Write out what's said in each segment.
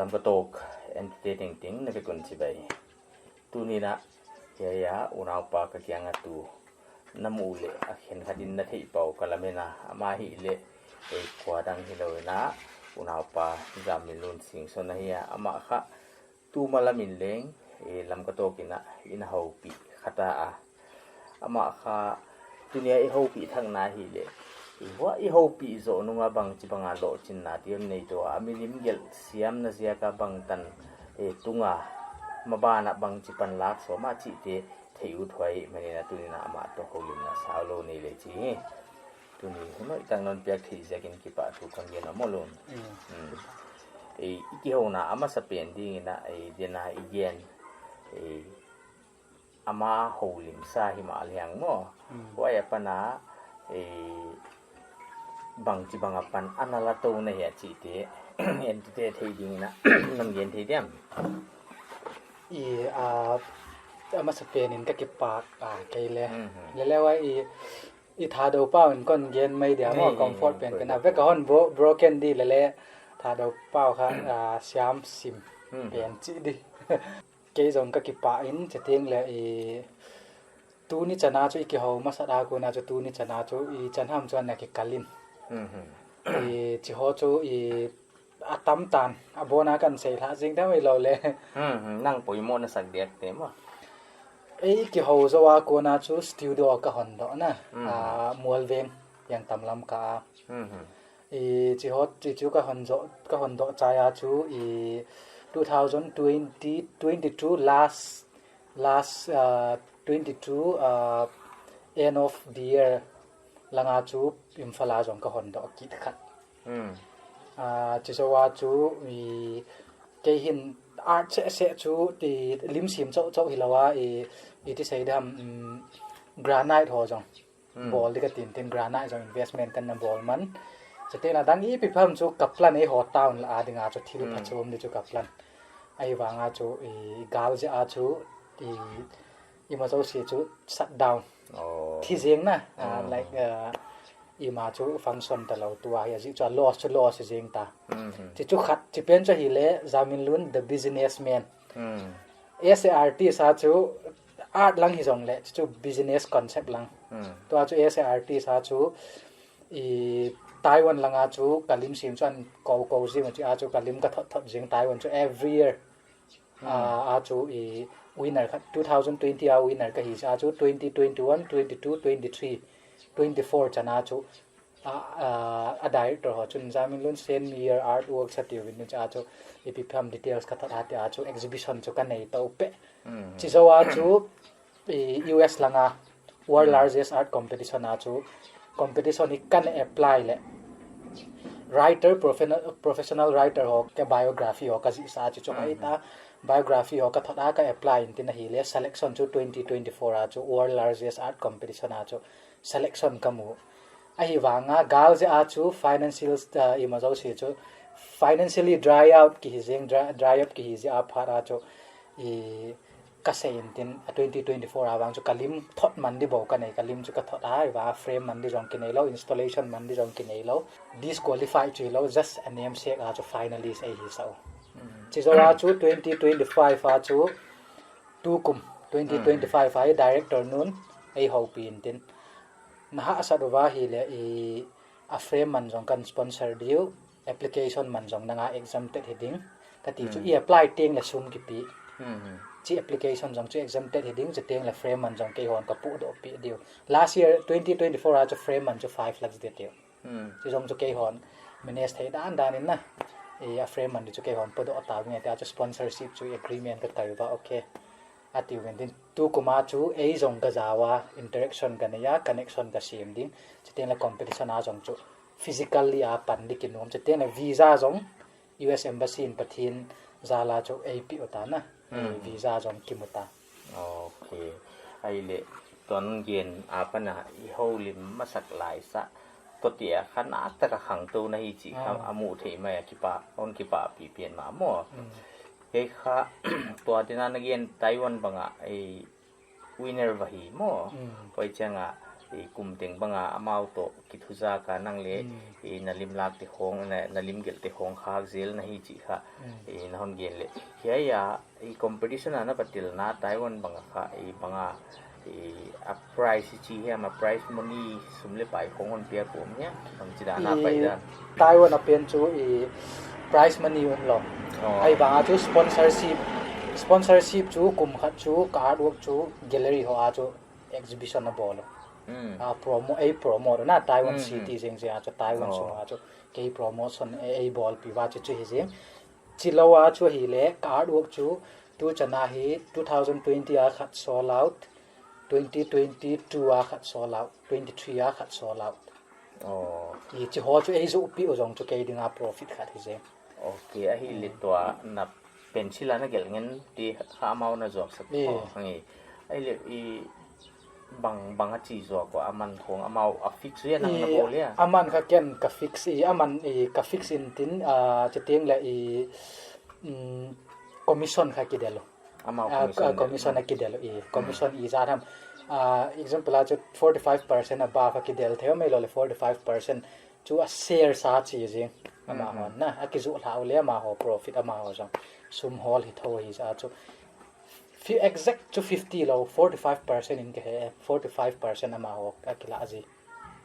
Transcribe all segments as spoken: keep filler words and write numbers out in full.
Ka tawk, entute tengteng na vek un chibai. Tuni'n a, hiai a, unaupa ka kiang a tu na muh leh a khenkhat in na theih pah uh ka lamen a, amah ahihleh, eh, kuadang hilou in a, unaupa Zamminlun Singson ahi a, amah kha tuma lam in leng, eh, Lamka tawk in a, inn a houpih khat a, amah kha tuni a i houpih thakna ahihleh, i hua i houpih zoh nung a bangchibang a lohchinna ti om nei tou a, milim gelh siamna ziak a bangtan, eh, tung a, maban a bangchi panlak sawm a chihte theih uthuai manin a, tuni'n a amah toh houlimna saulou nei leh chi hi. Tuni hun hoihtak non piak theih ziakin kipahthu kon gen a maw Lun. Mm. Mm. Eh, i kihouna a masapen ding in a, eh, den a i gen, eh, ama houlimsa himahleh maw. Mm. Huai apan a, eh, bangchibang apan ana la tou na hia chihte, entute theih ding in a, non gen thei diam? I, ah, a masapen in ka kipak, ah, kei leh. Mhm. Lele huai i, i Thadou pau in kon gen mai dia maw, eh, comfort eh, pen pen a. Vek a hon bro-, broken di lele Thadou pau kha, ah, siam sim, mhm, pen chi di. Kei zong ka kipah in, chiteng leh i tuni chan a chu i kihou masat a kon a chu tuni chan a chu i chan ham chuan na kikal in. Mhm. I chi ho chu i a tam tan, a bawn a kan sei hlah zing deuh hilou leh. Mhm. Nang poimoh na sak diak te maw? Ei kihou zou a kon a chu studio ka hon doh na. Mhm. A, Mualveng, Yangtam Lamka a. Mhm. I chi ho, chi chu ka hon zoh, ka hon doh chai a chu i two thousand twenty, twenty-two last, last, uh, twenty-two, uh, end of the year lang a chu Imphal a zong ka hon doh kit khat. Mm. Ah, chi zou a chu i kei hin art seh seh chu ti lim sim chauh chauh hilou a i, i ti sei diam, mm, granite ho zong. Mm. Bawl di ka tin tin granite zong investment ka na bawl man. Chiteng a dang ipi pham chu ka plan ei ho town la a ding a chu thil, mm, pha chom di chu ka plan. Ahivang a chu i gal ziak a chu i, i maw zosia chu shut down. Oh. Thi zing na, ah, mm, like, ah, i ma chu function ta lou tua hi a zi chu a loss chu loss zing ta. Mhm. Chi chu khat, chi pen chu ahihleh Zamminlun the businessman. Mm. As a artist a chu art lang hi zong leh, chu business concept lang. Mm. Tua chu as a artist a chu i Taiwan lang a chu ka lim sim chuan ko ko zing a chu, a chu ka lim ka thot thot zing Taiwan chu every year. Mm. A, a chu i winner kha, two thousand twenty a winner ka hi a chu twenty twenty-one, twenty-two, twenty-three, twenty-four chan a chu a, a, a director ho chun Zamminlun send me your artwork sa tiu in chu a chu ipi pham details ka thot a ti a chu exhibition chu ka nei tou peh. Mm. Chi zou a chu i U S lang a world, mm, largest art competition a chu competition hi ka na apply leh writer, professional, professional writer ho ka biography ho ka zihsa chu chu, mm, ka hi ta, biography ho ka thot a ka apply in tin ahihleh selection chu twenty twenty-four a chu world largest art competition a chu selection ka mu. Ahivang a gal ziak a chu financial, uh, i maw zosia chu financially dry out ki hi zing, dry, dry up ki hi ziak a phat a chu i ka sei in tin a twenty twenty-four a vang chu ka lim thot man di bou ka nei, ka lim chu ka thot a, ahivang a frame man di zong ki nei lou, installation man di zong ki nei lou, disqualify chu hilou, just a namesake a chu finalist ei hi sa uh. Mm. Chi zou a chu twenty twenty-five a chu tukum, mm, twenty twenty-five a hi director nun ei houpih in tin na hahsat uva ahihleh i a frame man zong kan sponsor diu, application man zong nang a exempted hi ding. Ka ti chu, mm, i apply teng leh sum kipi. Mm-hmm. Chi application zong chu exempted hi ding, chiteng leh frame man zong kei hon ka puh doh pih diu. Last year, twenty twenty-four a chu frame man chu five lakhs di tiu. Mm. Chi zong chu kei hon manage thei dan dan in na. I a frame man di chu kei hon puh doh ta ving a ti a chu sponsorship chu agreement ka kai uva, okay. A ti uvin tin tukum a chu ei zong ka zau a, interaction ka nei a, connection ka sem ding. Chiteng leh competition a zong chu physically a pan di ki nuam. Chiteng leh visa zong U S Embassy in Pathian zal a chu ei pih uh ta na. Hmm. Visa zong ki mu ta. Okay. Ahihleh tuan gen apan a i houlim masak lai sa toh tia khan a taka khangtou na hi chih kha, hmm, a muh theih mai a kipak, hon kipahpih pian mahmah. Hmm. Kei kha, tua dena na gen Taiwan bang a, ei winner va hi maw. Mm. Huai chiang a, i kum teng banga amau toh kithuzak a nang leh, i na limlak te khong, na, na limgelh te khong khak zel na hi chih kha, i na hon gen leh. Hiai a, i competition a na va telna Taiwan banga kha, i banga, i a prize i chi hiam, a prize money sum leh pai khong hon piak uh om hia, bangchi dan a pai dan. Taiwan a pen chu i prize money omlou. Ahi banga chu sponsorship, sponsorship chu kum khat chu ka artwork chu gallery ho a chu exhibition a bawl uh. A promo, ei promote na Taiwan city zengzeng a chu Taiwan sung a chu kei promotion ei, ei bawlpih uh a chu chu hi zeng. Chilou a chu hileh ka artwork chu tu chan a hi two thousand twenty a khat sold out, twenty twenty-two a khat sold out, twenty-three a khat sold out. I chi ho chu ei zohpih uh zong chu kei dinga profit khat hi zeng. Ok, ahihleh tua na pencil a na gelh ngen te kha amau na zuak sak. Ahihleh i bang, bang a chi zuak ua, aman khong amau a fix uh a nang na bawl a? Aman kha ken ka fix i, aman i ka fix in tin, a, chiteng leh i, mm, commission kha kidel uh. Amau commission a kidel uh i, commission i zat ham. A, example a chu forty-five percent a ba kha kidel thei mai lou leh forty-five percent chu a sales a chi zeng amahon na, a kizuh lou leh amaho profit amaho zong sum hawl hi thou hi zat chu. Exact chu fifty lou, forty-five percent in ka he, forty-five percent amaho a kila zi.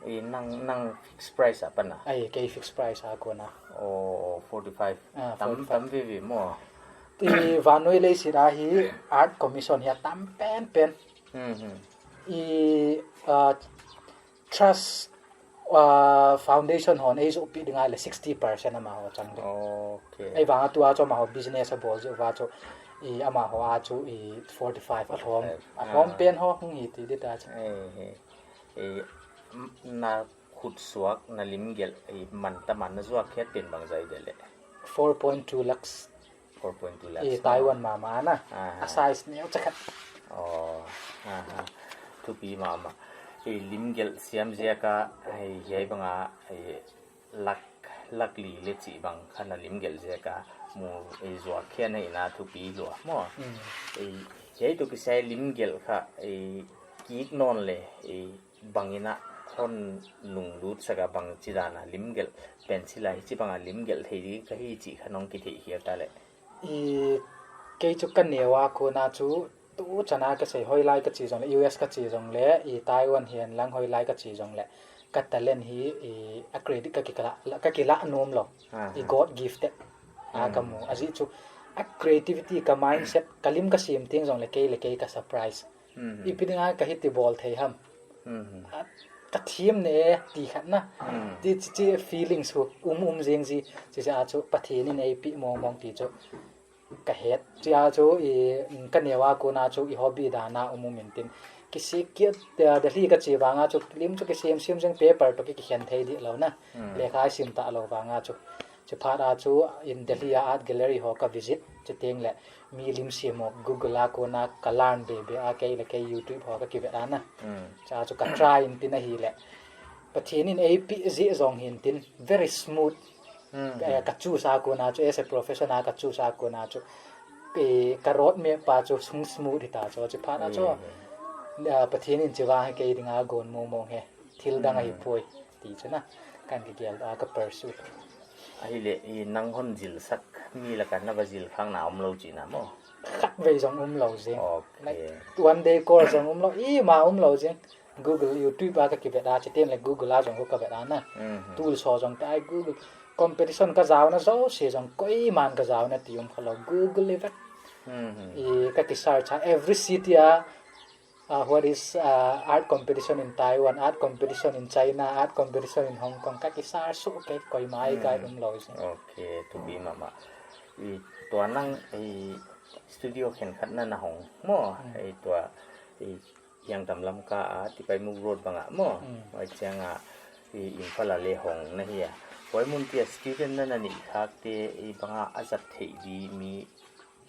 I nang, nang fixed price a pan a? Ai, kei fixed price a kona. Oh, forty-five. Tam, tam veve maw. I vannoi leiset a hi art commission hi a tam penpen. I, a, trust, a, foundation hon ei zohpih ding a leh sixty percent amaho chang ding. Ok. Ei vang a tua chu amaho business a bawl ziak ua chu i amaho a chu i forty-five a lawm. A lawm pen ho hong hi ti di ta chu. I, na khut suak, na limgelh, i man tam a na zuak khiat pen bangzah i de leh? Four point two lakhs. Four point two lakhs. I Taiwan mahmah na. A size neu chakhat. Oh, thupi mahmah. I limgelh siam ziak a, hiai banga, i lak, lak li leh chih bang kha na limgelh ziak a mu, i zuak khiat na hi na thupi lua maw. I hiai toh kisai limgelh kha, i kik nawn leh, i bangin a hon lunglut sak a, bangchi dan a limgelh, pencil a hichi banga limgelh thei ding ka hi chih kha nong kitheih hial ta leh? I kei chu ka neu a kona chu tu chan a ka sei hoilai ka chi zong leh, U S ka chi zong leh, i Taiwan hi'n lang hoilai ka chi zong leh, ka talent hi i a credit ka kila, ka kila nuam lou. I God gifted a ka mu. A zi chu a creativity, ka mindset, ka lim ka sim ting zong leh kei leh kei ka surprise. I pi dinga ka hiti bawl thei ham. A, ka thiam ne ti khat na. Ti chi, chi feelings hu um um zing zi. Chi a chu Pathian in ei pi mong mong ti chu ka het. Chi a chu i, mm, ka neu a kona chu i hobby dan a um um in tin. Kisik kiat, eh, Delhi ka chi vang a chu lim chu kisem sem zing, paper toh ki, kikhen thei di lou na. Lekha sim ta lou vang a chu. Chi phat a chu in Delhi a art gallery ho ka visit, chiteng leh mi lim siam ho Google a kona ka learn bebe a, kei leh kei YouTube ho ka kivet a na. Cha chu ka try in tin ahihleh Pathian in ei pi zi zong hin tin very smooth. Eh, ka choose a kona chu, as a profession a ka choose a kona chu, eh, ka road map pa chu sung smooth hi ta chu, chi phat a chu, ah, Pathian in chi vang hi kei dinga gon mong mong hi. Thil dang ahi poi ti chu na, kan kigel a ka pursue. Ahihleh i nang hon zil sak mi laka na va zil khak na om lou chihna maw? Khatvei zong um lou zing. Ok. Like, one day course zong um lou, i ma um lou zing. Google, YouTube a ka kivet a, chiteng leh Google a zong ka vet a na. Tools ho zong tai Google. Competition ka zau na zosia zong koiman ka zau na ti um kha lou. Google i vet. I ka ki search a every city a, uh, what is, uh, art competition in Taiwan, art competition in China, art competition in Hong Kong, ka ki search suh kei, koima ei guide um lou zing. Ok, thupi mahmah. I tua nang, i studio khenkhat na na hong maw, i tua, i Hiangtam Lamka a, Tipaimukh Road bang a maw, huai chiang a, i Imphal a leh hong na hi a. Huai mun tia student na na nih khak te, i bang a a zat theih di mi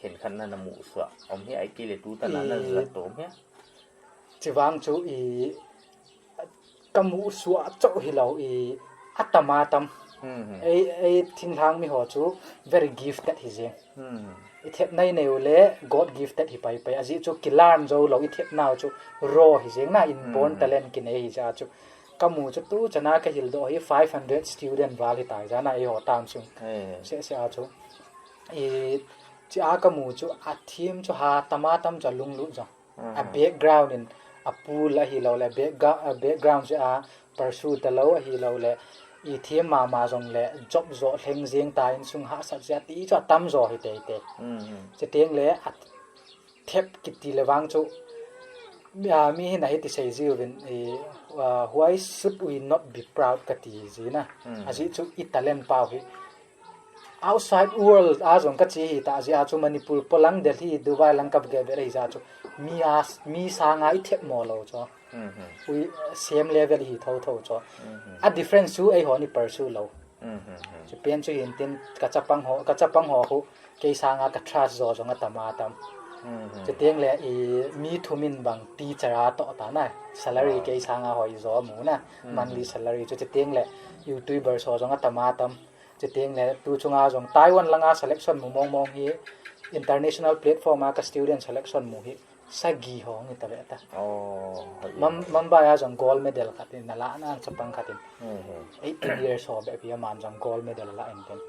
khenkhat na na muhsuah om hia, ahihkeileh tutan a na zat toh om hia? Chi vang chu i ka muhsuah chauh hilou, i a tam a tam. Ei, ei thinglhang mi ho chu very gifted hi zing. I thepna i nei uleh God gifted hi paipai. A zi chu kilan zou lou, i thepna uh chu raw hi zing na, inborn talent kinei hi zia chu. Ka mu chu tu chana ka hilh doh hi five hundred student val hi tai zia na, ei ho tam sung. Sese a chu. I chi a ka mu chu a thim chu ha tama tam chu a lunglut zong. A background in a pool ahi lou leh, background chu a pursue ta lou ahi lou leh, i thim mama zong leh job zoh hleng zing ta, insung hahsat zia ti chu a tam zaw hi teitei. Chiteng leh a thep kiti leh vang chu mi hi na hi ti sei ziu vin, why should we not be proud ka ti zi na. A zi chu i talent pau hi outside world a zong ka chi hi ta zia chu, Manipur polang, Delhi, Dubai lang ka vage ve rei zia chu mi a mi sanga i thep maw lou chu. Ui, same level hi thotho chu. A difference chu ei ho ni pursue lou. Chu pen chu hin tin ka chapang ho ka chapang ho khu kei sanga ka trust zaw zong a tama tam. Chiteng leh i mi thum in bang teacher a toh ta na, salary kei sanga hoi zaw mu na, monthly salary chu. Chiteng leh YouTuber so zong a tama tam. Chiteng leh tu chunga zong Taiwan langa selection mu mongmong hi, international platform a ka student selection mu hi sagi hong i ta ve ta. Mumbai a zong gold medal khat in na la na, chapang khat in. Eighteen years ho be pi a man zong gold medal la in ten.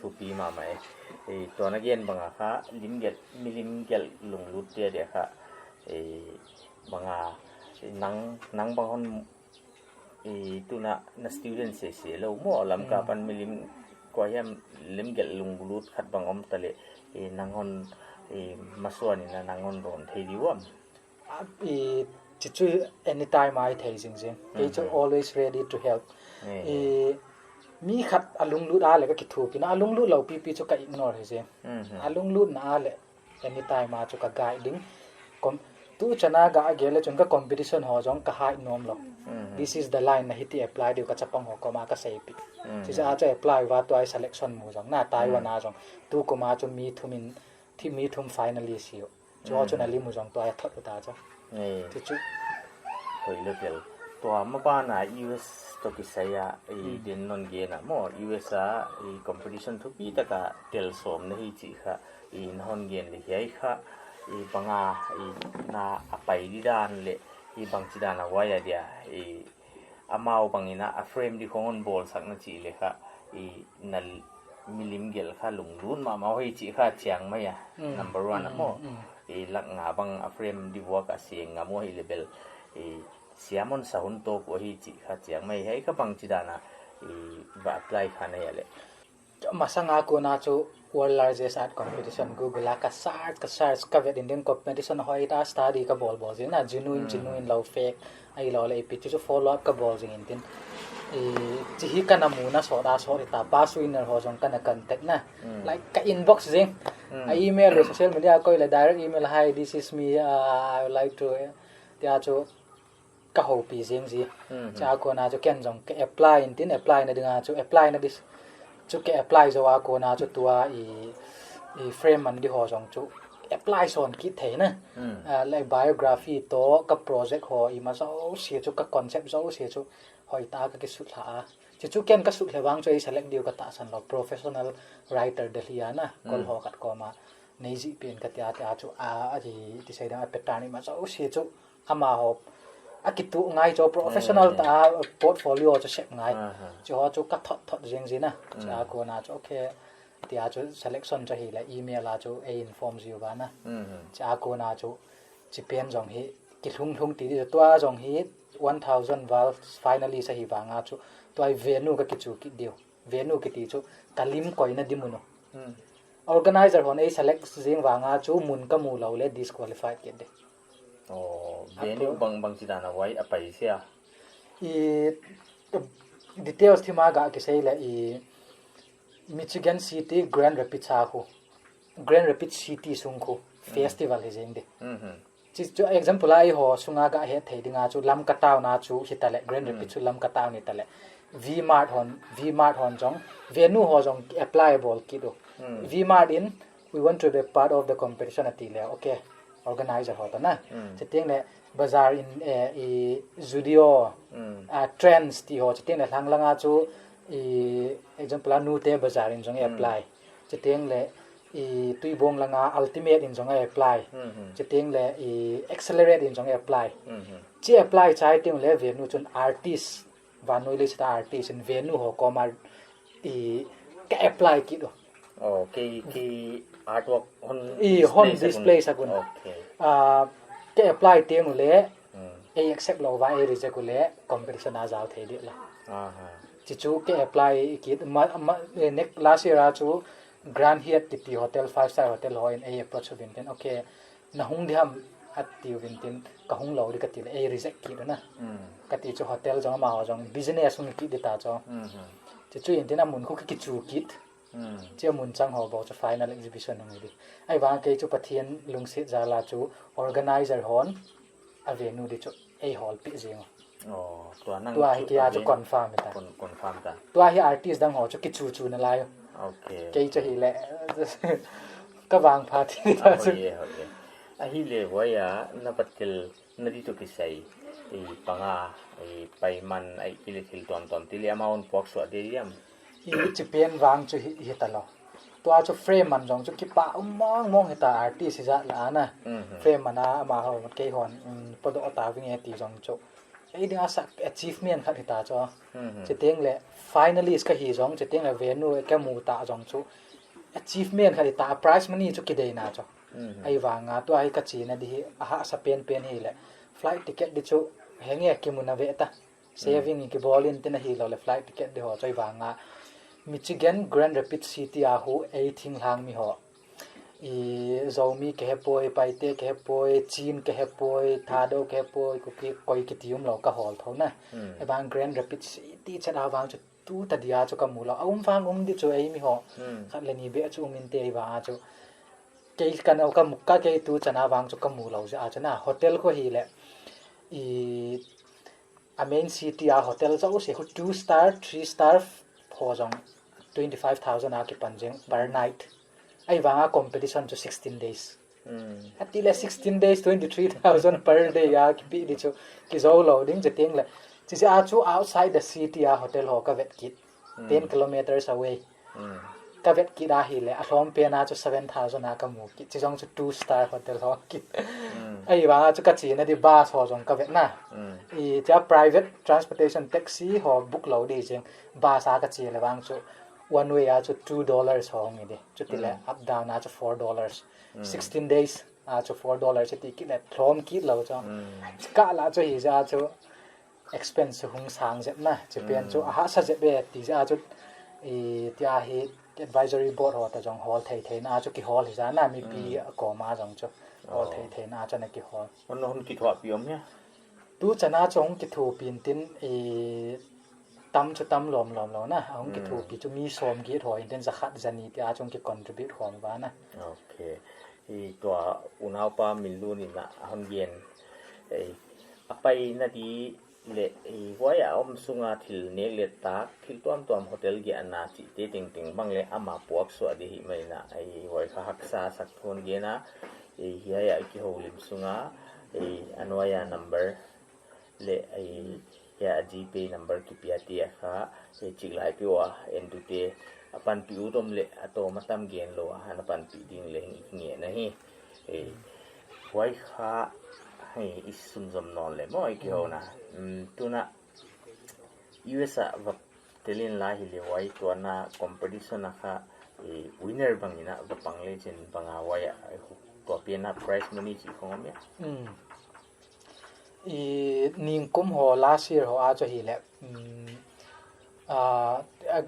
Thupi mahmah e. Tua na gen banga kha limgelh, milim gelh lunglut te dia kha banga nang nang bang hon i tuna na student sese lou maw, Lamka pan milim kua hiam limgelh lunglut khat bang om ta leh, i nang hon i masuan in a nang hon dawn thei di uam? I chi chu anytime a i thei zingzing. Kei chu always ready to help. I mi khat a lunglut a leh ka kithupi na, a lunglut lou pipi chu ka ignore hi zing. A lunglut na a leh anytime a chu ka guide ding. Tu chana ga a gel leh chun ka competition ho zong ka hai nuam lou. This is the line na hiti apply diu ka chapang ho koma ka seipih. Chisa a chu apply va tua i selection mu zong na, Taiwan a zong tu koma chu mi thum in thi mi thum finalist hi uh. Chu ho chu na lim uh zong tua i thot uh ta chu. Ti chu. Hoih leh tel. Tua mabana U S toh kisai a i din non gen a maw, U S a i competition thupi taka tel sawm na hi chih kha i na hon gen leh hiai kha i banga i na a pai di dan leh i bangchi dan a wai a dia i amau bangin a frame di khong hon bawlsak na chih leh kha i na milim gelh kha lunglut mahmah hi chih kha chiang mai a. Number one a maw. I lak nga bang a frame di vuak a seng nga maw hi leh bel i siam hon sa hun tawp uh hi chih kha chiang mai. Hiai kha bangchi dan a i va apply kha na hia leh? Masanga kona chu world largest art competition Google a ka search ka search ka vet in din, competition hoih ta, study ka bawl bawl zing na, genuine genuine lou, fake ahi lou leh ipi chu follow up ka bawl zing in tin. I chi hi ka na mu na sawt a sawt hi ta, past winner ho zong ka na contact na. Like ka inbox zing. A email leh social media koih leh direct email, "Hi, this is me, uh, I would like to," tia chu ka houpi zing zi. Chia kona chu ken zong ka apply in tin, apply na dinga chu apply na dis chu ka apply zou a kona chu tua i i frame man di ho zong chu apply sawn kit thei na. Like biography toh ka project ho i ma zosia chu, ka concept zosia chu hoih ta ka kisut hla a. Chi chu ken ka sut leh vang chu ei select diu ka tahsan lou, professional writer Delhi a na, kol ho khat koma nei zih pen ka tia tia chu a, a ti, ti sei dang a pattern i ma zosia chu ama ho a kitu ngai chu, professional ta a portfolio chu sep ngai. Chu ho chu ka thot thot zing zing na. Chia kona chu okay, tia chu selection chu hi leh email a chu ei inform ziu va na. Chia kona chu chi pen zong hi kilhung lhung ti di chu, tua zong hi one thousand val finalist ahi vanga chu tua i venue ka kichu kit diu. Venue kiti chu ka lim koihna di mun uh. Organizer hon ei select zing vanga chu mun ka mu lou leh disqualified kit di. Venue bang bangchi dan a wai a pai sia? I details thima ga kisei leh i Michigan City Grand Rapids a khu, Grand Rapids City sung khu festival hi zing di. Chi chu example a i ho sunga ga het thei dinga chu Lamka town a chu hi ta leh, Grand Rapids chu Lamka town hi ta leh, V Mart hon, V Mart hon zong, venue ho zong apply bawl kit uh. V Mart in, "We want to be part of the competition," a ti leh, okay, organizer ho ta na. Chiteng leh bazar in, eh, i Zudio, ah, Trends ti ho, chiteng leh lhang langa chu i example a Nute Bazar in zong apply. Chiteng leh I Tuibong langa Ultimate in zong a apply. Chiteng le i Accelerate in zong a apply. Chi apply chai teng le Venu chun artist, vannoi lei sita artist in Venu ho koma i ka apply kit uh. Oh, kei, kei artwork hon i hon display sak un. Display sak un. Okay. Ah, ka apply teng le, ei accept lou va, ei reject ule competition a zau thei dih la. Aha. Chi chu ka apply kit ma, ma, eh, next last year a chu Grand Hyatt titi hotel, five star hotel ho in ei approach uvin tin, okay, na hung diam a ti uvin tin, ka hung lou di ka ti le, ei reject kit na. Ka ti chu hotel zong amau zong business hung kit di ta chu. Chi chu in tin a mun khu ka kichu kit. Chia mun chang ho bou chu final exhibition hong hi di. Ahivang kei chu Pathian lungsit zala chu organizer hon a Venu di chu ei hol pi zing. Oh, tua nang tua hi chu kia chu Venu confirm ta. Con-, confirm ta. Tua hi artist dang ho chu kichu chu na lai. Okay. Kei chu hi le ka vang pha ti ta chu. Hoye, hoye. Ahi le hoya na patil na di tu kisai. I panga, i paiman, ai kile thil tuamtuam ti le amau puak suah de yam. I chi pen vang chu hi, hi ta lo. Tua chu frame man zong chu kipa um mong mong hi ta artist hi zat la na. Frame man a ama ho mat kei hon, um, podoh ta ving e ti zong chu. Ei ding a sak achievement khat hi ta chu. Chiteng le finalist ka hi zong, chiteng le Venu ka mu ta zong chu. Achievement khat hi ta, prize money chu kideina chu. Ahivanga tua hi ka china di hi, a hahsa pen pen hi le. Flight ticket di chu henge kimu na ve ta. Saving in kibawl in tin ahi lo le flight ticket di ho chu ahivanga. Michigan Grand Rapids City a hu ei thinglhang mi ho. I Zomi ka he poi, Paite ka he poi, Chin ka he poi, Thado ka he poi, Kuki koi kiti um lo ka hol tho na. Ahivang Grand Rapids City chet a vang chu tu ta dia chu ka mu lo. A um vang um di chu ei mi ho. Khat le ni be chu um in te ahivang a chu. Kei kan au ka mu ka kei tu chan a vang chu ka mu lo zia chu na. Hotel khu hi le. I a main city a hotel zau se khu two star, three star ho zong twenty five thousand a kipan zing per night. Ahivanga competition chu sixteen days. A ti le sixteen days, twenty three thousand per day a kipi di chu kizou lo ding chiteng le. Chi a chu outside the city a hotel ho ka vet kit. Ten kilometers away. Ka vet kit ahi le, a hlawm pen a chu seven thousand a ka mu kit. Chi zong chu two star hotel ho kit. Ahivang a chu ka china di bus ho zong ka vet na. I chia private transportation taxi ho book lo di zing. Bus a ka chi le vang chu one way a chu two dollars ho ngi di. Chu ti le up down a chu four dollars. Sixteen days a chu four dollars ti kit le hlawm kit lo chu. Ka la chu hi zia chu expense hung sang zep na, chi pen chu a hahsa zep e ti zia chu, i, tia hi advisory board ho ta zong hol thei thei na chu kihol hi zia na mipi a koma zong chu hol thei thei na chu na kihol. Hon, hon kithuahpih om hia? Tu chan a chu hong kithuahpih in tin, i, tam chu tam lawm lawm lo na, hong kithuahpih chu mi sawm giat ho in tin zakhat zani tia chu hong ki contribute khawm va na. Okay. I tua unaupa Minlun in a hon gen, eh, a paina di le, eh, huai a om sunga thil nek le tak, thil tuamtuam hotel giahna chihte tengteng bang le ama puaksuah di hi mai na, eh, huai kha haksa sak thu hon gen a, eh, hiai a kihoulim sunga, eh, a nuai a number le, eh, hiai a GPay number kipia te a kha, eh, chik lai peuh a, entute, a panpih ut om le, a tawm a tam gen lou a, ana panpih ding le, hi nge na hi. Eh, huai kha, eh, i sunzom nawn le maw, i kihouna. Mm, tuna, U S a va tel in la hi le huai tua na competition a kha, eh, winner bang in a va pang le chin bang a huai a, eh, tua pen a prize money chih khong om hia? Mm. I ningkum ho last year ho a chu hi le, mm, ah, ah,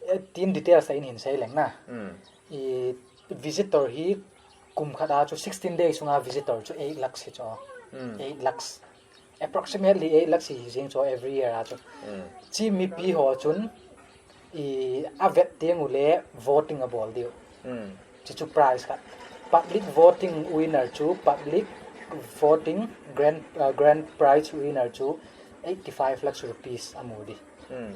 eh, tin details a in hin sei leng na. Mm. I visitor hi kum khat a chu sixteen days sunga visitor chu eight lakhs hi chu. Mm. Eight lakhs. Approximately eight lakhs hi zing chu every year a chu. Mm. Chi mipi ho chun i a vet teng ule voting a bawl diu. Mm. Chi chu prize khat. Public voting winner chu, public voting grand, uh, grand prize winner chu eighty five lakhs rupees a mu di. Mm.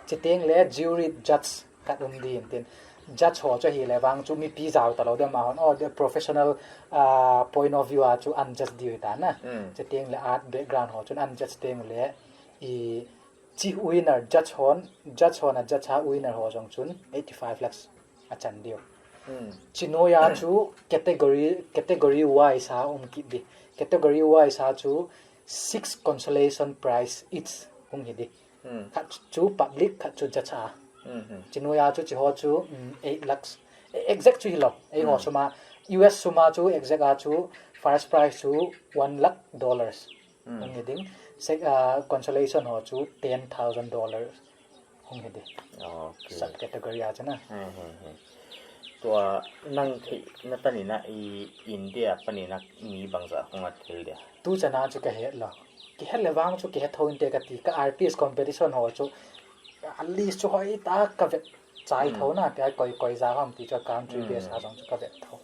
Chiteng le jury judge khat um di in tin. Judge ho chu hi le vang chu mipi zau ta lou di amau hon. Oh, the professional, uh, point of view a chu unjudge di ta na. Mm. Chiteng le art background ho chun unjudge teng le i chi winner judge hon, judge hon a judge a winner ho zong chun eighty five lakhs a chan diu. Hmm. Chi nuai a chu category, category wise a om kit di. Category wise a chu six consolation prize each hong hi di. Hmm. Khat chu public, khat chu judge a. Hmm, hmm. Chi nuai a chu chi ho chu, mm, eight lakhs. E-, exact chu hilou. Ei ho Hmm. sum a, U S sum a chu exact a chu first prize chu one lakh dollars. Hmm. Hong hi ding. Se-, ah, consolation ho chu ten thousand dollars. Hong hi di. Okay. Subcategory a chu na. Hmm, hmm, hmm. Tua nang theihna tan in a i India pan in a mi bangzah hong at thei dia? Tu chan a chu ka het lou. Kihet leh vang chu kihet thou inte ka ti. Ka artist competition ho chu at least chu hoih tak ka vet chai Hmm. thou na, tia koi, koi zah hong ti chu country Hmm. base a zong chu ka vet thou.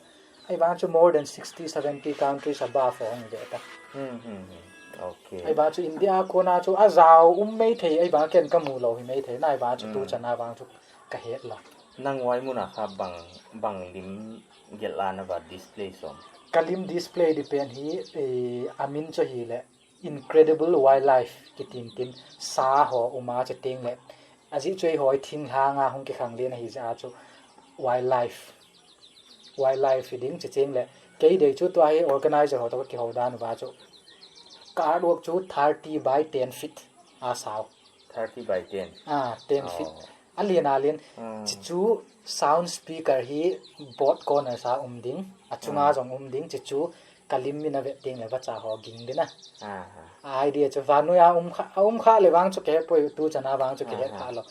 Ei vang chu more than sixty, seventy countries above hong ve ta. Hmm, hmm, hmm. Okay. Ei vang chu India kuan a chu a zau um mai thei, ei vang ken ka mu lou hi mai thei na, ei vang chu tu Hmm. chan a vang chu ka het lou. Nang huai mun a kha bang, bang lim gelh a na va display sawm? Ka lim display di pen hi, eh, a min chu hi leh Incredible Wildlife kitin tin sa ho um a chi teng leh. A zi chu ei hoi thinghang a hong kikhang lian ahi zia chu wildlife. Wildlife hi ding chi cheng leh. Kei dei chu tua hi organizer ho toh ka kihou dan va chu. Ka artwork chu thirty by ten feet a sau. Thirty by ten. Ah, ten feet. Oh. A lian a lian. Hmm. Chi chu sound speaker hi both corners a um ding. A chunga Hmm. zong um ding. Chi chu ka lim min a vet teng leh vacha ho ging ding a. Ah, ah. A idea chu van nuai a um kha, a um kha leh vang chu ka he poi tu chan a vang chu ka he Ah, ah. kha lou.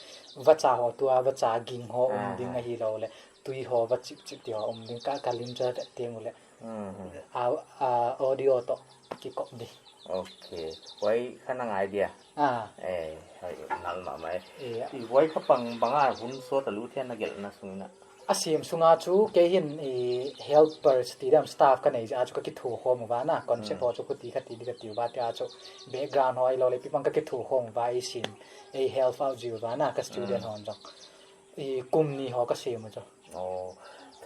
Vacha ho tua, vacha ging ho um Ah, ding ah. ahi lou leh. Tui ho va chip chip ti ho um ding ka, ka lim chu a vet teng uleh. Hmm, hmm. A, a audio toh kikop di. Okay. Huai kha nang idea. Ah. Eh, hai, nal mahmah e. Eh. I huai kha bang, bang a hun sawt a lut hiam na gelhna sung in a? A sem sung a chu kei hin i helpers ti diam staff ka nei zia chu ka kithukhawm uva na. Concept Hmm. ho chu khuti kha ti di ka ti uva tia chu background ho ei lou leh pi bang ka kithukhawm uva ei sem, ei help out zi uva na ka student Hmm. hon zong. I kum nih ho ka sem u chu. Oh,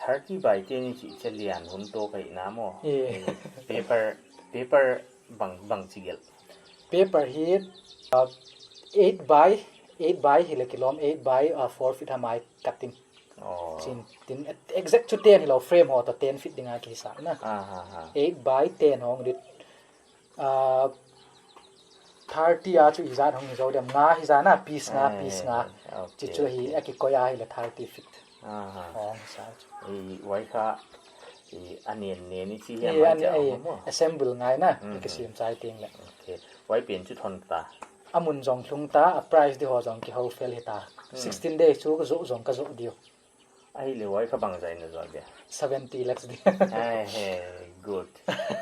thirty by ten i chih chu lian hun toh ka hihna maw? Eh. Eh, paper, paper bang, bang chi gelh? Paper hi, uh, eight by, eight by hi leh kilawm, eight by, uh, four feet a mai cutting. Oh. Chin tin, exact chu ten hilou, frame ho toh ten feet ding a kisa na. Ah, ah, ah. Eight by ten hong dit. Ah, thirty a chu i zat hong hi zou diam, nga hi zat na, piece nga, Eh, piece nga. Okay, chi chu hi, okay. A kikoi a hi leh thirty feet. Aha. Hong sa chu. I huai kha, i a nen nen i chi hiam Eh, mai an, cha eh, hong maw? Assemble ngai na, Mhm. i ka sem chai teng leh. Okay. Huai pen chu thon ta. A mun zong hlung ta, a price di ho zong kihou fel hi ta. Hmm. Sixteen days chu ka zoh zong ka zoh diu. Ahihleh huai kha bangzah in na zual dia? Seventy lakhs di. Ai, he, good.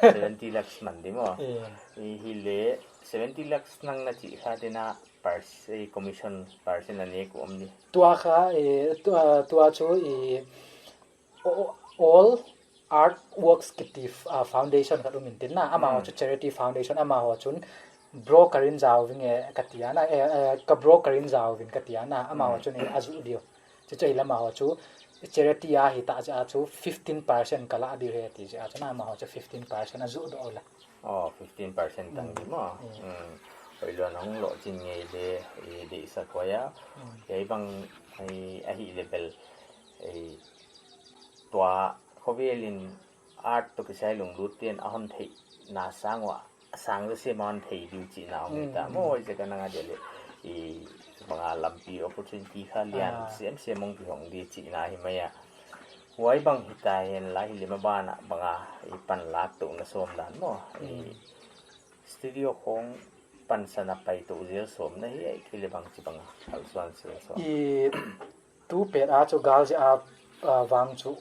Seventy lakhs man di maw? Eh. I hileh seventy lakhs nang na chih kha tena pers-, eh, commission percent a nek uh om di? Tua kha, eh, tua, tua chu, eh, o-, All Artworks kiti, ah, foundation khat um in tin na, amah Hmm. chu charity foundation, amah chun broker in zau ving e ka ti a na, eh, eh, ka broker in zau ving ka ti a na, amah Hmm. chun in a zuh diu. Chu chu i lam a ho chu charity a hi ta zia chu fifteen percent ka la diu hi ti zia chu na, amah ho chu fifteen percent a zuh doh la. Oh, fifteen percent tang Mm. di maw. Mm. Mm. Hoih lou, nang lou chin ngei leh, i deihsak huai a. Mm. Kei bang, i, ahihleh bel, i, tua khovel in art toh kisai lunglut ten a hon theihna sang ua, sang zaw sem a hon thei diu chihna om hi ta. Mm. Maw, huaiziak a nang a dia leh, i, bang a lampi opportunity kha lian Ah. sem sem hong kihong di chihna hi mai a. Huai bang hi ta hen la, hileh maban a bang a, i, panlak touhna sawm dan maw. I, Mm. studio khong pansan a pai tou zel sawm na hi, ahihkeileh bangchi bang a kalsuan zel sawm? I, tu pet a chu gal zia a, a, vang chu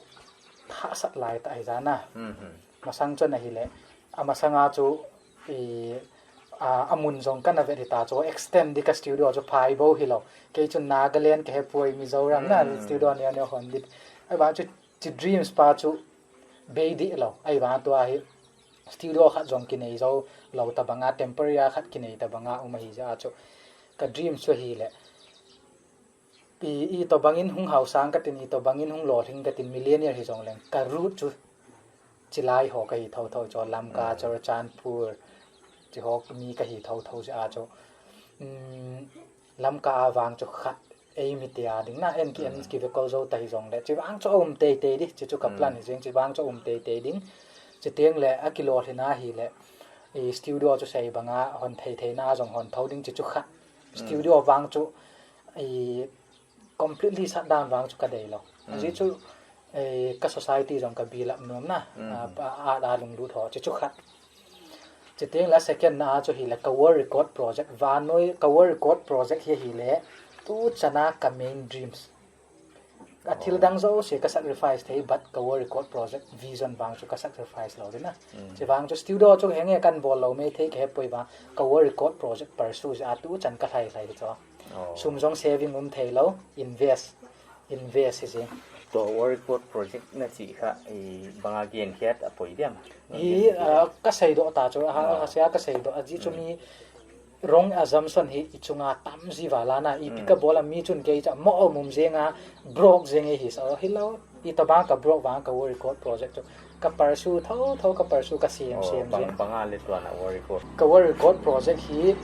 hahsat lai ta hi zan a. Mhm. Masang chu na hileh, a masang a chu, i, a, a mun zong ka na vet hi ta chu extend di ka studio chu phai bou hilou. Kei chu Nagaland ka he puai, Mizoram na Mm. studio neu neu hon di. Ahivang chu chi dreams pa chu bei di lou. Ahivang tua hi studio khat zong kinei zou lou ta bang a, temporary a khat kinei ta bang a um ahi zia chu ka dreams chu hileh. I, i toh bangin hong hau sang ka tin, i toh bangin hong lawhling ka tin, millionaire hi zong leng ka root chu chilai ho ka hi thouthou chu, Lamka, Mm. Churachandpur, chi ho mi ka hi thouthou zia chu. Mm, Lamka a vang chu khat ei mite a ding na, en ki en ki vekol zou ta hi zong le, chivang chu a um teitei di, chi chu ka plan hi zing, chivang chu a um teitei ding. Chiteng le a kilawhna hileh, i studio chu sei banga hon thei theihna zong hon thou ding chi chu khat. Studio vang chu i completely shut down vang chu ka deih lou. Aziak chu, eh, ka society zong ka build up nuam na, ah, pa, a, a lunglut ho, chi chu khat. Chiteng le second na chu hileh ka World Record Project, vannoi ka World Record Project hi hileh, tu chana ka main dreams. A thil dang zosia ka sacrifice thei, but ka World Record Project vision vang chu ka sacrifice lou di na. Chivang chu studio chu henge kan bawl lou maithei ka he poi vang, ka World Record Project pursue zia tu chan ka hlai hlai chu. Sum zong saving um thei lou, invest, invest hi zing. Tua World Record Project na chih kha, i banga gen hiat a poi diam? I, ah, ka sei doh ta chu, ha, ha sia ka sei doh, aziak chu mi wrong assumption hi i chunga tam zi vala na, i pi ka bawl a mi chun kei cha mo mum zenga, broke zeng e hi sa, hilou, i tabang ka broke vang ka World Record Project chu. Ka pursue thou, thou ka pursue ka siam, siam bang, zeng. Banga le tuan a World Record. Ka World Record Project hi,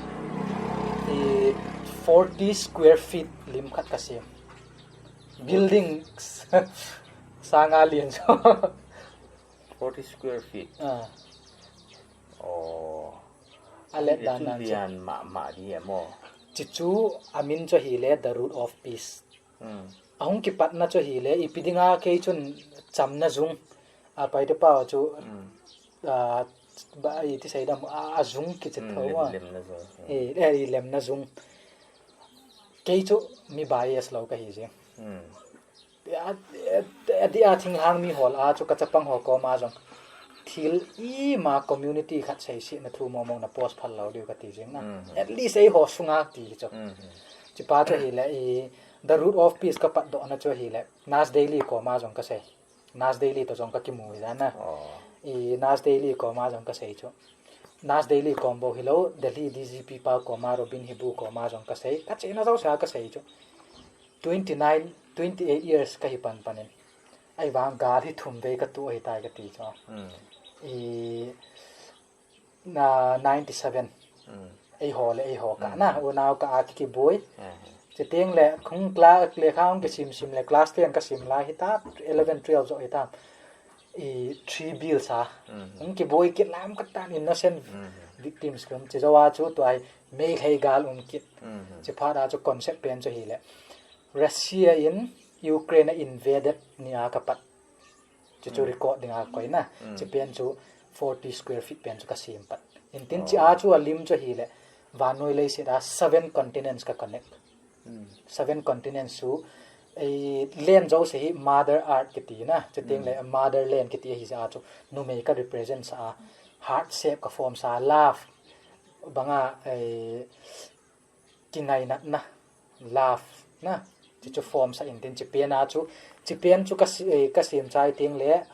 i forty square feet lim khat ka siam. Building sanga lian zo. Forty square feet. Ah. Oh. A let dan chu nan lian mahmah di emaw. Chi chu a min chu hileh The Root of Peace. A hung kipatna chu hileh, i pi dinga kei chun chamna zung. A paite pau chu, ah, ba, i ti sei dam, a, a zung kichi thou a. Lemna zung. Eh, eh, i lemna zung. Kei chu mi bias lou ka hi zing. A, a, a di a thinglhang mi hol a chu ka chapang ho koma zong thil ima community khat seisih na thu mawngmawng na post phal lou diu ka ti zing na. At least ei ho sunga ti chu. Chi pa chu hileh i The Root of Peace ka patdohna chu hileh Nas Daily koma zong ka sei. Nas Daily toh zong ka kimu hi zan na. I Nas Daily koma zong ka sei chu. Nas Daily kom bou hilou, Delhi D G P pa koma, Robin Hibu koma zong ka sei. Ka chihna zosia ka sei chu. Twenty nine, twenty eight years ka hi panpanin. Ahivang gal hi thum vei ka tuh hi tai ka ti chu. I na ninety seven. Ei ho le ei ho ka na, unau ka a ki kibuai. Chiteng le khung kla, le khang kisim sim le class ten ka sim lai hita, eleven, twelve zo hita. I three bills a. Hung kibuai kit lam ka tan innocent victims kum chi zo a chu tuai mei lhei gal um kit. Chi phat a chu concept pen chu hileh Russia in Ukraine a invaded ni a ka pat. Chu chu record dinga koina. Chi pen chu forty square feet pen chu ka sim pat. Intin chi a chu a lim chu hileh vannoi leiset a seven continents ka connect. Seven continents chu, eh, land zosia hi Mother Earth kiti na. Chiteng le Mother Land kiti hi zia chu numei ka represent sa a, heart shape ka form sa, love banga, eh, kingainatna, love na, chi chu form sa intin chi pen a chu, chi pen chu ka si-, eh, ka sim chai teng le,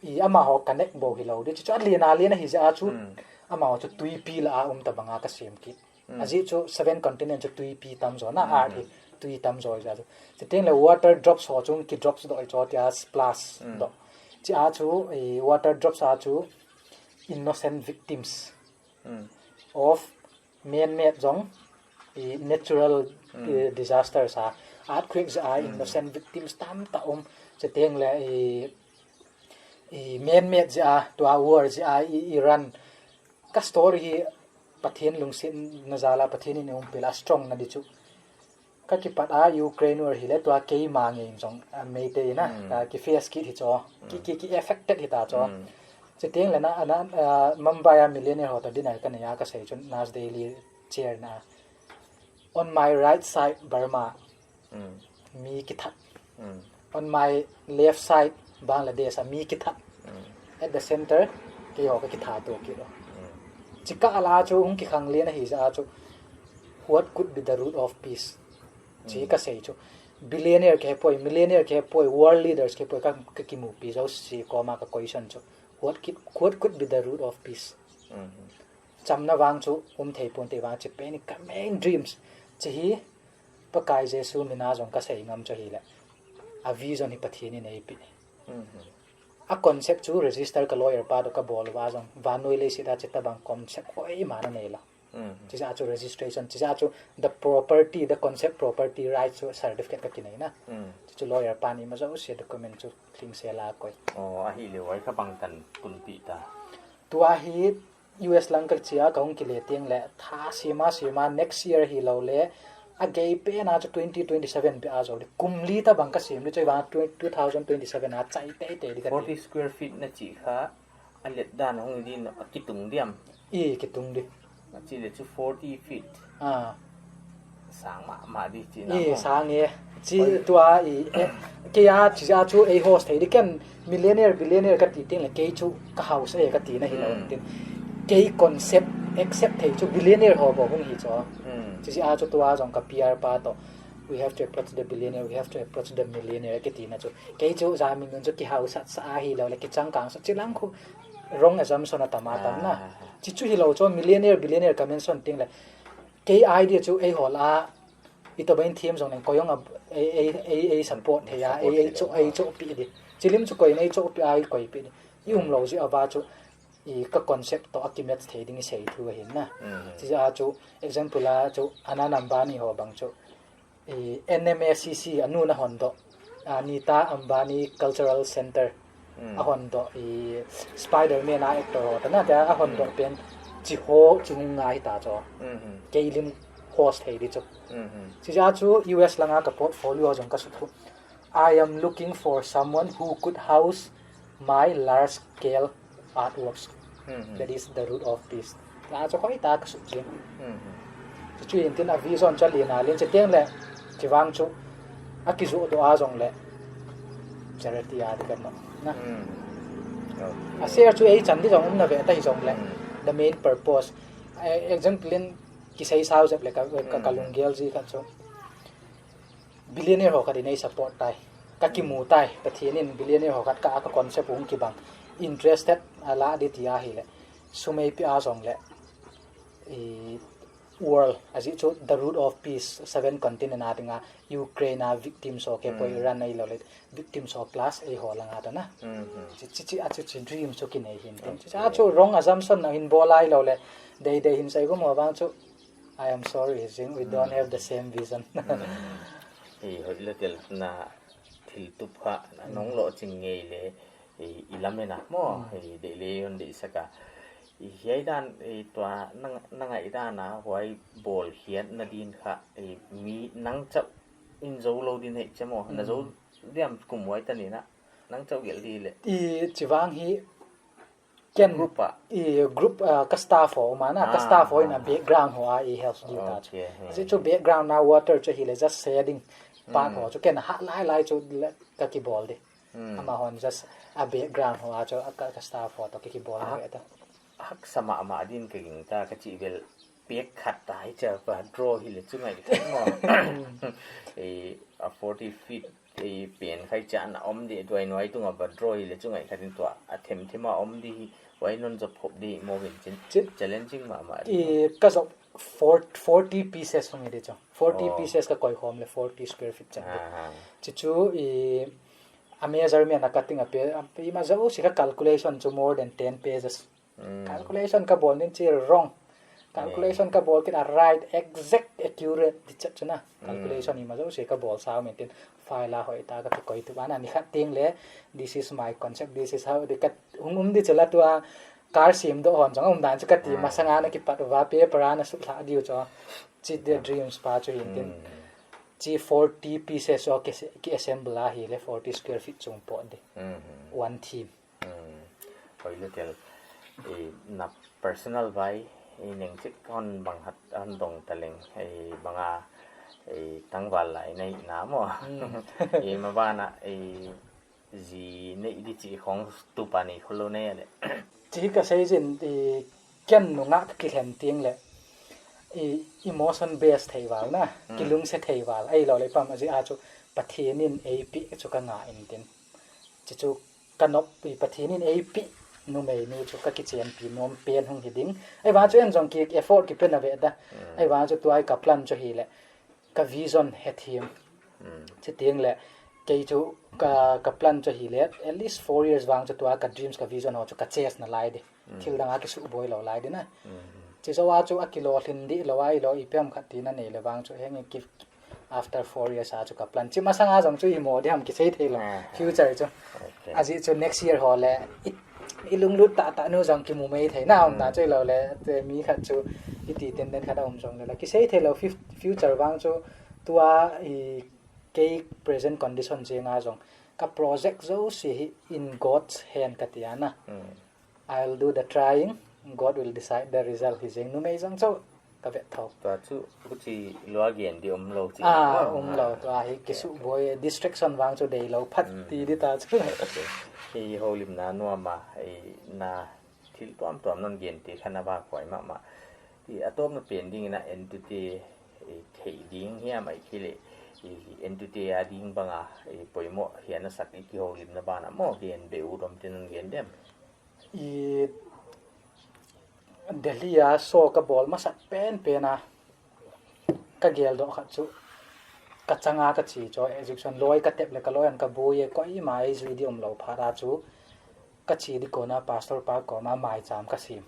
i amaho connect bou hilou di, chi chu a lian a lian a hi zia chu, amaho chu tuipi la a um ta banga ka sim kit. Aziak chu seven continent chu tuipi tam zaw na, earth hi tui tam zaw zia chu. Chiteng le water drops ho chung ki drops doh i cho tia splash doh. Chi a chu, eh, water drops a chu innocent victims of man-made zong, i natural, i disasters a, earthquake zia a innocent victims tamtak um. Chiteng le i, i man-made zia a, tua war zia a, i, i run. Ka story hi Pathian lungsiatna zala Pathian in umpil a strong na di chu. Ka kipat a Ukraine war hileh tua keima ngei zong, ah, Meitei na, ah, ki face kit hi cho. Ki, ki, ki affected hita cho. Chiteng le na, na, ah, Mumbai a millionaire ho toh dinner ka nei a ka sei chun Nas Daily chair na. On my right side, Burma. Mi kithat. On my left side, Bangladesh a mi kithat. At the center, kei ho ka kithat tu kilo. Chi ka ala chu hung kikhang lian a hi zia chu. What could be the root of peace? Chi ka sei chu. Billionaire ke poi, millionaire ke poi, world leaders ke poi, ka, ka kimupi zosia koma ka question chu. What could, what could be the root of peace? Chamna vang chu um thei pon te vang chi pen ka main dreams. Chi hi Pakai Jesu mina zong ka sei ngam chu hileh. A vision hi Pathian in ei pi. A concept chu register ka lawyer pa toh ka bawl va zong. Vannoi leiset a chita bang concept hoih ma na nei la. Chizia chu registration, chizia chu the property, the concept property rights chu certificate ka kinei na. Chu lawyer pan i ma zousia document chu tling sela koi. Oh, ahi le wai ka bang tan kun pi ta. Tua hi U S lang ka chia ka hung kile teng le tha sima sima next year hilou le a gei pen a chu twenty twenty-seven bia zou di. Kum li ta bang ka sim di chu i vang tw-, two thousand twenty-seven a chai teitei di ka ti. Forty square feet na chi kha a let dan hong din a kitung diam. I kitung di. A chi le chu forty feet. Ah. Sang mahmah di chi na. I sang e. Chi tua i, eh, kei a chi a chu ei host thei di ken millionaire, billionaire ka ti teng le kei chu ka house e ka ti na hilou tin. Kei concept accept thei chu billionaire ho bou hung hi chu. Chi a chu tua zong ka P R pa to. We have to approach the billionaire, we have to approach the millionaire ka ti na chu. Kei chu zamin nun chu ki house sa a hilou le ki changkang sa chi lang khu wrong assumption a tam a tam na. Chi chu hilou chu millionaire, billionaire ka mention teng le kei idea chu ei hol a, i to bain thiam zong neng koi hong a, ei, ei, ei, ei support thei a, ei, ei cho, ei cho pi di. Chilim chu koi nei cho pi a, ei koi pi di. I um lou zi a ba chu, i ka concept to a ki match thei ding i sei thu ahin na. Chi a chu, example a chu, Anant Ambani ho bang chu, i N M A C C a nu na hon doh, a Nita Ambani Cultural Center a hon doh, i Spider-Man a actor ho ta na, ta a hon doh pen chi ho chi nung nga hi ta cho. Kei lim host thei di chu. Chi a chu U S langa ka portfolio zong ka sut hu. I am looking for someone who could house my large scale artworks. That is the root of peace. Tua chu khoi ta ka sut chi. Chu chu in tin a vision chu a lian a lian chi teng le chi vang chu a kizu do a zong le charity a di kan no. Na. A share chu ei chan di zong um na ve ta hi zong le the main purpose. Eh, example in kisei sau zep le ka, ka, ka lunggel zi khat chu. Billionaire ho khat in ei support tai. Ka kimu tai. Pathian in billionaire ho khat ka, ka concept hong kibang. Interested a la di ti a hi le. Sum ei pi a zong le. I world, a zi chu the root of peace, seven continent a dinga, Ukraine a victims ho ke poi Iran a hilou le. Victims ho plus ei ho langa ta na. Chi, chi, chi, a chu chi dream chu kinei hin tin. Chi, a chu wrong assumption na hin bol a hilou le. Dei, dei hin sai kum ho bang chu. I am sorry, Zing, we don't have the same vision. I hoih le tel na thil tup kha na nong lo ching ngei le i, i lam e na mo, i de le yon de saka. I hiai dan, i tua nang, nang ai dan a huai bol hiat na din kha, i mi nang chau in zo lo din hei che mo, na zo diam kum huai ta ni na, nang chau gel di le. I chi vang hi Ken group a. I group, ah, ka staff ho ma na, ka staff ho in a background ho a i help di ta chu. Zi chu background na water chu hi le just shading part ho chu ken ha lai lai chu le ka kibol di. Ama hon just a background ho a chu a ka, ka staff ho to ki, kibol na ve ta. Haksa mahmah din ka ging ta ka chi vel pek khat ta hi cha pa draw hi le chu ngai ta mo. E, a forty feet e pen khai cha na om di duai nuai tunga pa draw hi le chu ngai khat in tua a them them a om di hi wai non zop hop di mo vin chin. Challenging mahmah di. I ka zop four, forty pieces hong i di chu. Forty pieces ka koi khom le forty square feet chan di. Chi chu i a measurement a cutting a pe, i ma zau si ka calculation chu more than ten pages. Calculation ka bol nin chi wrong. Calculation ka bol kin a right, exact, accurate di chat chu na. Calculation i ma zau si ka bol sau min tin file a hoi ta ka kikoi tu ana ni khat ting le, this is my concept, this is how, di ka hung um di chu la tua car sim do hon chang um dan chu ka ti ma sanga na kipat va paper a na suk la diu chu. Chi the dreams pa chu hin tin. Chi forty pieces o ki, ki assemble a hi le forty square feet chung pot di. One theme. Hoi le tel, i na personal vai, i neng chik hon bang hat hon dong ta leng, i banga, i tangval lai nei na mo. I ma bana, i zi nei di chi khong tu pa nei kholo nei le. Chi ka sei zin, i ken nunga ka kilhen ting le, i emotion base thei val na, kilungse thei val, ei lo le pam a zi a chu Pathian in ei pi chu ka nga in tin. Chi chu ka nop i Pathian in ei pi numei nu chu ka kichenpi nom pen hung hi ding. Ei vang chu en zong ki effort ki pe na ve da. Ei vang chu tuai ka plan chu hi le ka vision he thim. Chi ting le kei chu ka, ka plan chu hi le at least four years vang chu tua ka dreams ka vision ho chu ka chase na lai di. Thil dang a ki su boi lo lai di na. Chi zoh a chu a kilawhlin di lou a, i lo i piam khat tina nei le vang chu heng i ki after four years a chu ka plan. Chi masang a zong chu i maw diam kisei thei lou. Ah, ah. Future chu. Okay. A zi chu next year ho le i, i lunglut ta ta nu zong kimu mai thei na om na chu i lo le te mi khat chu i ti ten den khat a om zong le la. Kisei thei lou fif-, future vang chu tua i kei present condition zinga zong ka project zosia hi in God's hand ka tia na. Mm. I'll do the trying, God will decide the result hi zing numei zong chu ka vet thou. Tua chu, huchi lua gen di om lou chi. Ah, ah, om lou, ah, tua hi okay, kisu okay. Boi, distraction vang chu dei lou phat mm, ti di ta chu. Okay. Hi houlimna nuam a, i na thil tuamtuam non gen te khan a va khuai mahmah. I a tawpna pen ding in a entute, i thei ding hiam ai khi le, i entute a ding banga, i poimoh hian a sak i kihoulimna bana maw gen be u dom te non gen dem. I Delhi a show ka bawl masak penpen a ka gel doh khat chu ka changa ka chi chu exhibition lawi ka tep le ka lawi an ka bui e koimah ei zui di om lou phat a chu ka chi di kona pastor pa koma maicham ka sim.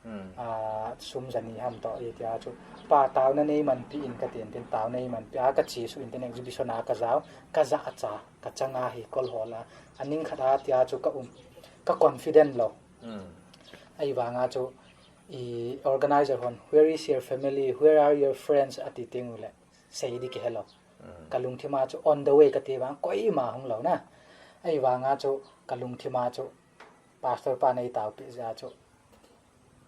Hmm. Ah, sum zani ham toh i tia chu pa tauna nei man pi in ka tin tin tauna nei man pi a ka chi su in tin exhibition a ka zau ka za a cha ka changa hi kol hol a a ning khat a tia chu ka um ka confident lou. Hmm. Ei vanga chu i organizer hon, "Where is your family? Where are your friends?" a ti ting ule sei di ki helou. Mm. Ka lungthim a chu on the way ka ti vang koimah hong lou na. Ei vanga chu ka lungthim a chu pastor pa nei tau pi za chu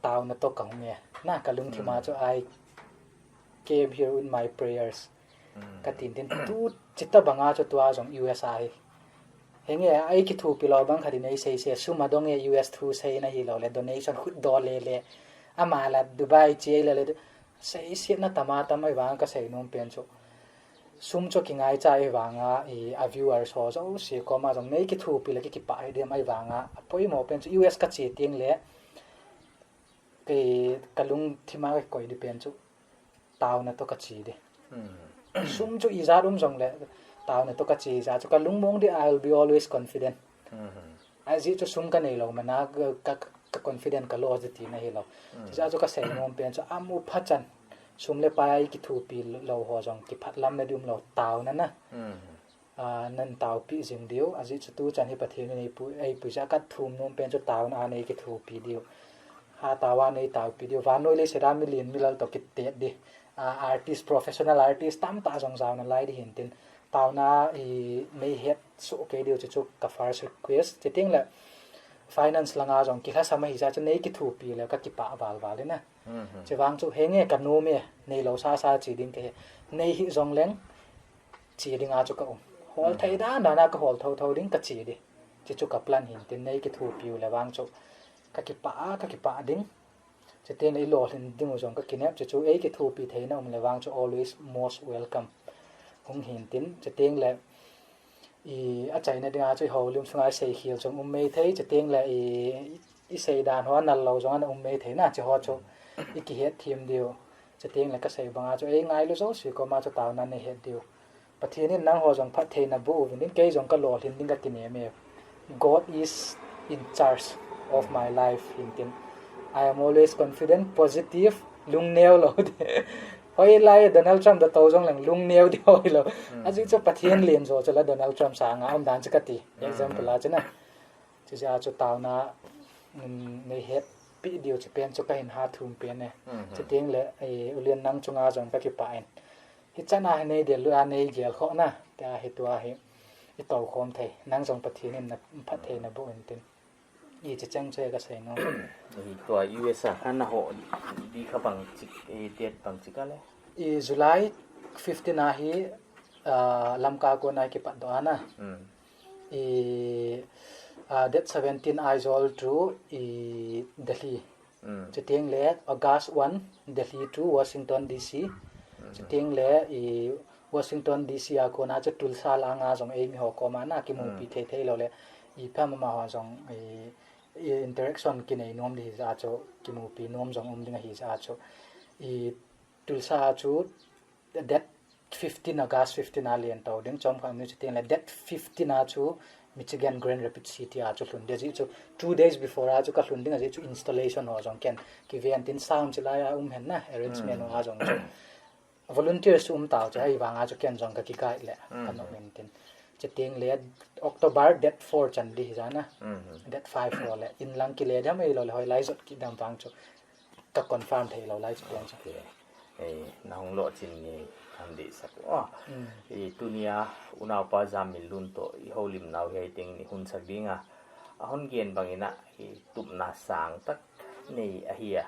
tauna toh ka hong e. Na ka lungthim a mm chu I came here with my prayers. Mm. Ka tin tin tu chita banga chu tua zong U S a hi. Henge, ei kithupi lou bang khat in ei sei se, sum a dong e U S thu sei na hi lou le, donation khut do le le. Ama la Dubai chi ei le le. Sei siatna tama tam ei vang ka sei nom pen chu. Sum chu kingai cha ei vanga, i a viewers ho zosia koma zong nei kithupi le ki kipah hi diam ei vanga. A poimoh pen chu U S ka chi ting le. Kei ka lungthim a ka koi di pen chu. Tauna toh ka chi di. Hmm. Sum chu i zat um zong le, tauna toh ka chi za chu ka lungmong di, I'll be always confident. Hmm. A zi chu sum ka nei lou mana ka, ka, ka confident ka loss di ti na hi lou. Hmm. Za chu ka sei nom pen chu a mu pha chan. Sum le pai a i kithupi lou ho zong kiphat lam na di um lou tauna na. Hmm. Ah, nan taupi zing diu, a zi chu tu chan hi Pathian in ei pu-, ei pui za ka thum nom pen chu tauna a nei kithupi diu. Ha tauna nei taupi diu. Vannoi le sera mi lin mi lal toh kitet di. Ah, artist, professional artist tam ta zong zauna lai di hin tin. Tauna i nei het su ke diu chu chu ka first request. Chi ting le finance langa zong ki hla sama hi za chu nei kithupi le ka kipah val val di na. Mhm. Chi vang chu henge ka nom e, nei lou sa sa chi ding ke he. Nei hi zong leng chi ding a chu ka um. Hol thei dan dan a ka hol thotho ding ka chi di. Chi chu ka plan hin tin nei kithupi u le vang chu ka kipah a, ka kipah ding. Chi tin ei lawhlin ding u zong ka kinep chi chu ei kithupi theina um le vang chu always most welcome. Hong hin tin chi ting le i a chaina ding a chu i houlim sunga i sei khial zong um mei thei chi ting le i, i sei dan ho a nal lou zong ana um mei thei na chi ho chu i kihet thim diu. Chi ting le ka sei banga chu ei ngailu zosia koma chu tauna nei het diu. Pathian in nang ho zong phat theina bu uvin din kei zong ka lawhlin ding ka kinem e. God is in charge of my life hin tin. I am always confident, positive, lungneu lou di. Hoi lai Donald Trump da tou zong leng lungneu di hoi lou. Hmm. A zi chu Pathian len zo chu la Donald Trump sanga om dan chu ka ti. Hmm. Example a chu na. Chi za chu tauna, um, nei het pi diu chi pen chu ka hin ha thum pen e. Hmm. Chi ting le, eh, ulian nang chunga zong ka kipah in. Hi chana hi nei del lua nei gel khoh na, tia hi tua hi i tou khawm thei, nang zong Pathian in na phat thei na bu in tin. I chi chang che ka sei no. I tua U S a khan na ho di kha bang chik, i date bang chik a le? I July fifteen a hi, ah, Lamka kona kipat doh ana. Mm. I, ah, date seventeen Aizawl to i Delhi. Mm. Chutiang le August one, Delhi to Washington D C. Mm. Chutiang le i Washington D C a kona chu Tulsa langa zong ei mi ho koma na kimupi mm thei thei lou le. I pha mama ho zong i, i interaction kinei nuam di hi za chu kimupi nuam zong um ding ahi za chu. I Tulsa chu date fifteen, August fifteen a lian tou ding chom khang ni chutiang le date fifteen a chu Michigan Grand Rapids City a chu hlun dia, zia chu two days before a chu ka hlun ding a, zia chu installation haw zong ken kiven tin, sound chi lai a um hen na, arrangement haw a zong chu volunteers chu um tau chu, ahihvang a chu ken zong ka kiguide leh ka nuam in tin. Chiteng leh October date four chan di hi zan a. Date five haw leh inn lang kile diam, ahilou leh hoih lai zot kidam vang chu ka confirm theilou lai chu ken chu. Okay. Eh, na hong lohching ni kan deihsak uh. Ah, i tunia unaupa Zamminlun toh i houlimna uh hiai teng i hunsak ding a. A hon gen bangin a, i tupna sang tak nei ahi a.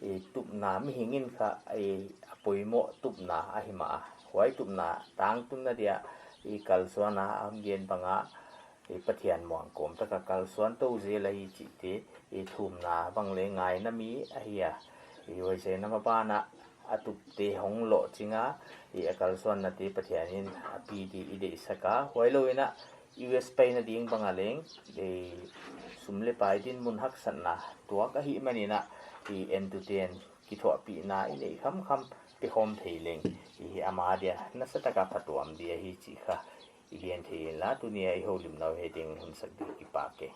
I tupna mihing in kha, i a poimoh tupna ahi mah a. Huai tupna tangtunna dia i kalsuan a, a hon gen bang a, i Pathian muang kawm taka kalsuan tou zel ahi chihte, i thumna bang leh ngaina mi ahi a. I huaiziakin a maban a, a tupte hong lohching a, i a kalsuannate Pathian in a pi di i deihsak a. Huailou in a, U S paina ding bang a leng, i sum leh pai dinmun haksatna tuak ahihmanin a, i entute'n kithuahpihna i neih khamkham pe khawm thei leng, i ama dia nasataka phatuam di ahi chih kha i gen thei inla, tunia i houlimna uh hiai teng hunsak di, kipak e.